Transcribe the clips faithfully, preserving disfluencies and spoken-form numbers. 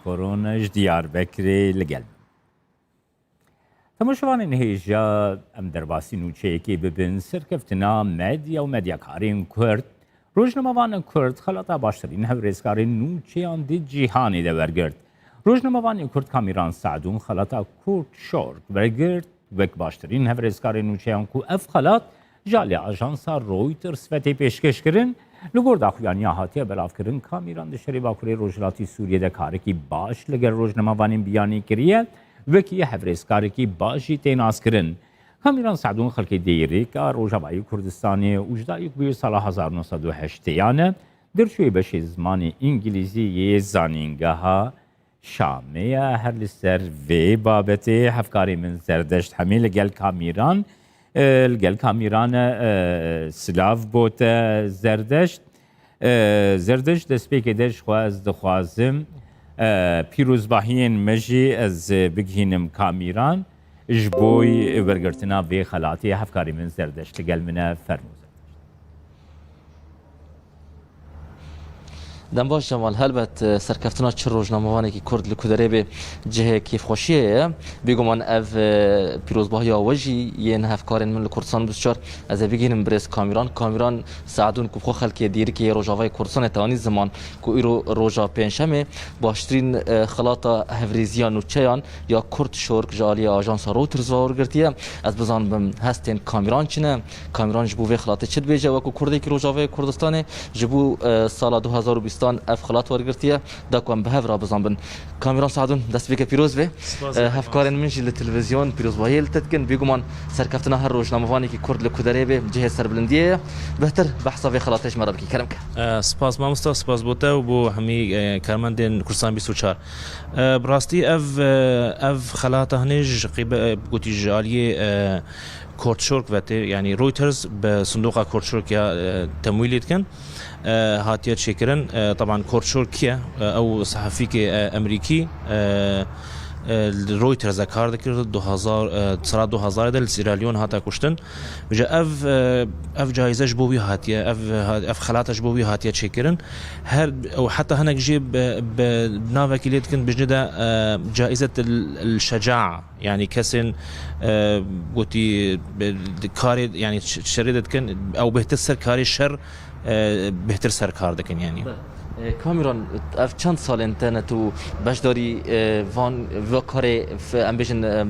Koron ji Diyarbekirê li gel. Temaşevanên hêja, em derbasî nûçeyekê bibin, serkeftina medya û medyakarên Kurd, rojnamevanên Kurd xelata baştirîn hevrêzkarên nûçeyan di cîhanê de wergirt. Rojnamevanê Kurd Kamîran Sadûn xelata Kurt Şork wergirt, wek baştirîn hevrêzkarên nûçeyan ku ev xelat ji alî ajansa Reuters ve tê pêşkêşkirin. Li gor daxuyaniya hatiye belavkirin, Kamîran di şerê Bakurê Rojhilatî Sûriyê de karekî baş li gel rojnamevanên biyanî kiriye, wekî hevrêzkarekî baş jî tê naskirin. Kamîran Sadûn xelkê Dêrika Rojavayê Kurdistanê û ji dayik bûye sala hezar neh sed û heştêyan e, derçûyê beşê zimanê îngilîzî yê zanîngeha Şamê ye. Her li ser vê babetê hevkarê min Zerdeşt Hemî li gel Kamîran, e, li gel Kamîran e, e, silav bo te Zerdeşt. E, Zerdeşt, destpêkê de ji xwe ez dixwazim, e, pîrozbahiyên me jî ez, e, bigihînim Kamîran ji bo wergirtina vê xelatê. Hevkarê min Zerdeşt li gel min e, fermo Zerdeşt. Dem baş Cemal, helbet, e, serkeftina çi rojnamevanekî Kurd li ku derê bê cihê kêfxweşiyê ye. Bêguman ev, e, pîrozbahiya we jî yên hevkarên min li Kurdistan bîst û çar, ez ê bigihînim birêz Kamîran. Kamîran Sadûn ku bi xwe xelkê Dêrikê yê Rojavayê Kurdistanê tewanî ziman ku îro roja pêncşemê baştirîn, e, xelata hevrêziya nûçeyan ya Kurt Şork ji aliyê ajansa Reuters ve wergirtiye. Ez bizanibim hestên Kamîran çi ne? Kamîran ji bo vê xelatê çi dibêje? Wekû Kurdekî Rojavayê Kurdistanê ji bo, e, sala du hezar û bîstan ev xelat wergirtiye. Da ku em bi hev re bizanbin. Kamîran Sadûn, destpêke pîroz be. Spas, E, spas. Hevkarên min jî li televîzyon pîrozbahiyê li te dikin. Bêguman serkeftina her rojnamevanekî Kurd li ku derê be cihê serbilindiyê ye. Bihtir behsa vê xelatê ji me re bikî. Kerem ke. E, spas mamosta, spas bo te û bo hemî, e, karmendên Kurdistan bîst û çar. E, bi rastî ev, e, ev xelata hinê ji qîbe, e, gotî ji aliyê, e, Kortşork ve tê, yanî Reuters bi sindoqa Kortşork ya, e, temwîlê dikin. E, hatiye çêkirin. E, teban Kortşork kî ye? E, ew sehefîkê, e, Emerîkî, e, e, li Reuters de kar dikir, du hezar, e, sala du hezar de li Sierra Leone hate kuştin. Vêca ev, e, ev cayîze ji bo wî hatiye, ev, ev xelata ji bo wî hatiye çêkirin. Her, û heta hinek jî bi, bi navekî lê dikin, bijne de, e, caizetil şecaa, yanî kesên, e, gotî, bi, karê, yanî ş-, şerê de dikin, ew bêhtir ser karê şer, e, bêhtir ser kar dikin, yanî. Be. E, Kamîran, ev çend salên te ne tu beşdarî, e, van, ve karê, f-, em bêjin, em,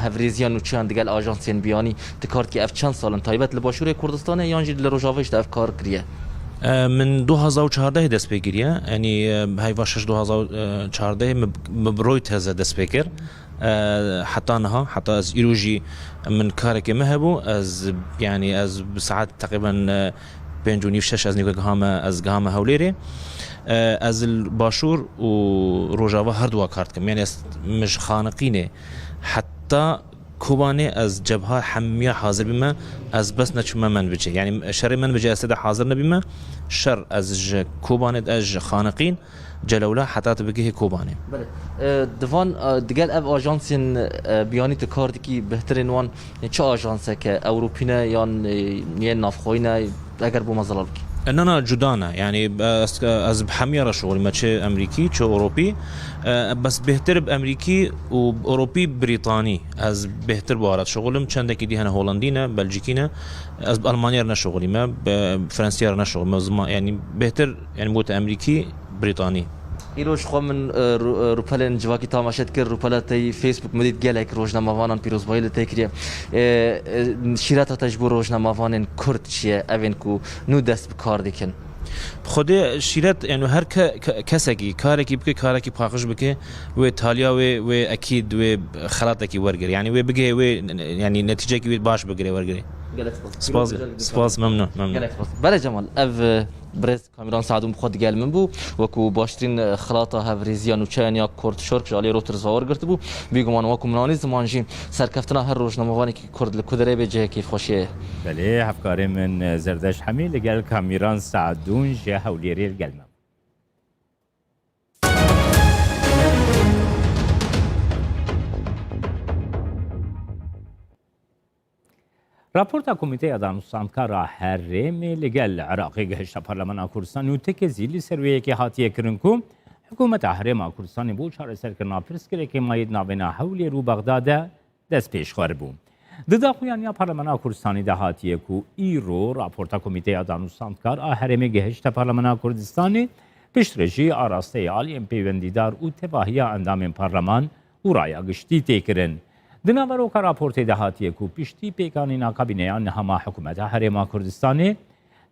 hevrêziya nûçeyan digel ajansên biyanî tu kar dikî? Ev çend sal in? Taybet li Başûrê Kurdistanê yan jî li Rojavayê jî te ev kar kiriye? E, min du hezar û çardehê dest pê kiriye. Yanî, e, heyva şeş du hezar û çardehê min, min bi Reuters e dest pê kir. E, heta niha, heta ez îro jî min karekê min hebû. Ez, yanî ez bi saet teqrîben, e, pênc û nîv şeş ez nîvke gihame, ez gihame Hewlêrê. E, ez li Başûr û Rojava her duwa kar dikim. Yanî ez, min ji Xaniqînê heta Kobanê ez cebha hemiya hazir bîme, ez bes neçûme Menbicê. Yanî şerê Menbicê ez tê de hazir nebîme, şer ez ji Kobanê, ez ji Xaniqîn, Celewla heta tu bigihê Kobanê. Belê. E, di van, e, digel ev ajansên, e, biyanî tu kar dikî, bêhtirên wan çi ajanseke Ewropî ne yan, e, yên navxweyî ne, eger bo me zelal bikî? E, na, na, cuda ne. Yanî, e, ez, ez bi hemiya re şixulîme, çi Emerîkî, çi Ewropî. E, bes bêhtir bi Emerîkî û bi Ewropî, Brîtanî. Ez bêhtir bi wan re dişixulim. Çendekî dî hene Holandî ne, Belcîkî ne. Ez bi Elmaniya re neşixulîme, bi Fransiya re neşixulîme. Zima-, yanî bêhtir, yanî min gote Emerîkî, Brîtanî. Îro ji xwe min, e, rû-, e, rûpelên civakî tamaşe dikir, rûpela te yî Facebook min dît gelek rojnamevanan pîrozbayî li te kiriye. E, e, şîreta te ji bo rojnamevanên Kurd çi ye, evên ku nû dest bi kar dikin? Bi Xwedê şîret, yanî her ke-, ke-, kesekî karekî bike, karekî paqij bike, wê taliya wê, wê ekîd, wê xelatekî wergire. Yanî wê bigihê wê, yanî netîcekî wê baş bigire, wergire. Gelek spas. Spas, Pîroz be, spas, memnun, memnun. Gelek spas. Belê Cemal, ev, e, birêz Kamîran Sadûn bi xwe digel min bû. Wekû baştirîn, e, xelata hevrêziya nûçeyan ya Kurt Şork ji alî Reuters ve wergirtibû. Bêguman wekû min anî ziman jî serkeftina her rojnamevanekî Kurd li ku derê bê cihê kêfxweşiyê ye. Belê, hevkarê min, e, Zerdeşt Hemî li gel Kamîran Sadûn ji Hewlêrê li gel me. Raporta Komîteya Danûstandkara Herêmê li gel Iraqê gihişta Parlemana Kurdistanê û tekezî li ser wê yekê hatiye kirin ku Hikûmeta Herêma Kurdistanê bo çareserkirina pirsgirêkê mayî di navbêna Hewlêr û Bexda de dest pêşxer bû. Di daxuyaniya Parlemena Kurdistanê de hatiye ku îro raporta Komîteya Danûstandkar a Herêmê gihişte Parlemena Kurdistanê, piştre jî arasteyê aliyên pêwendîdar û tevahiya endamên parleman û raya giştî tê kirin. Di naveroka raportê de hatiye ku piştî pêkanîna kabîneya nehama Hikûmeta Herêma Kurdistanê,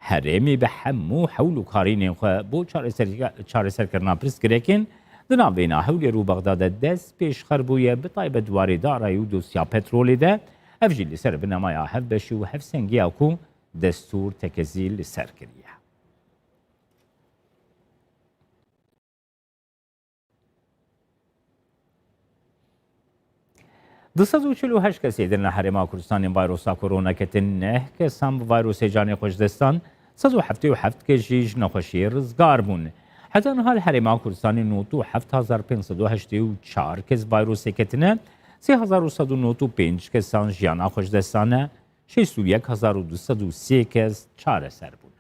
herêmê bi hemû hewl û karînên xwe bo çareser-, çareserkirina pirsgirêkên di navbêna Hewlêr û Bexda de dest pêşxer bûye, bi taybet di warê darayî û dosya petrolê de, ev jî li ser binemaya hevbeşî û hevsengiya ku destûr tekezî li ser kiriye. Du sed û çil û heşt kesê din li Herêma Kurdistanê vayrosa korona ketin, neh kesan bi vayrosê canê xwe ji dest dan, sed û heftê û heft kes jî ji nexweşiyê rizgar bûn. Heta niha li Herêma Kurdistanê nod û heft hezar pênc sed û heştê û çar kes vayrosê ketine, sê hezar û sed û nod û pênc kesan jiyana xwe ji dest dane, şêst û yek hezar û du sed û sê kes çareser bûn.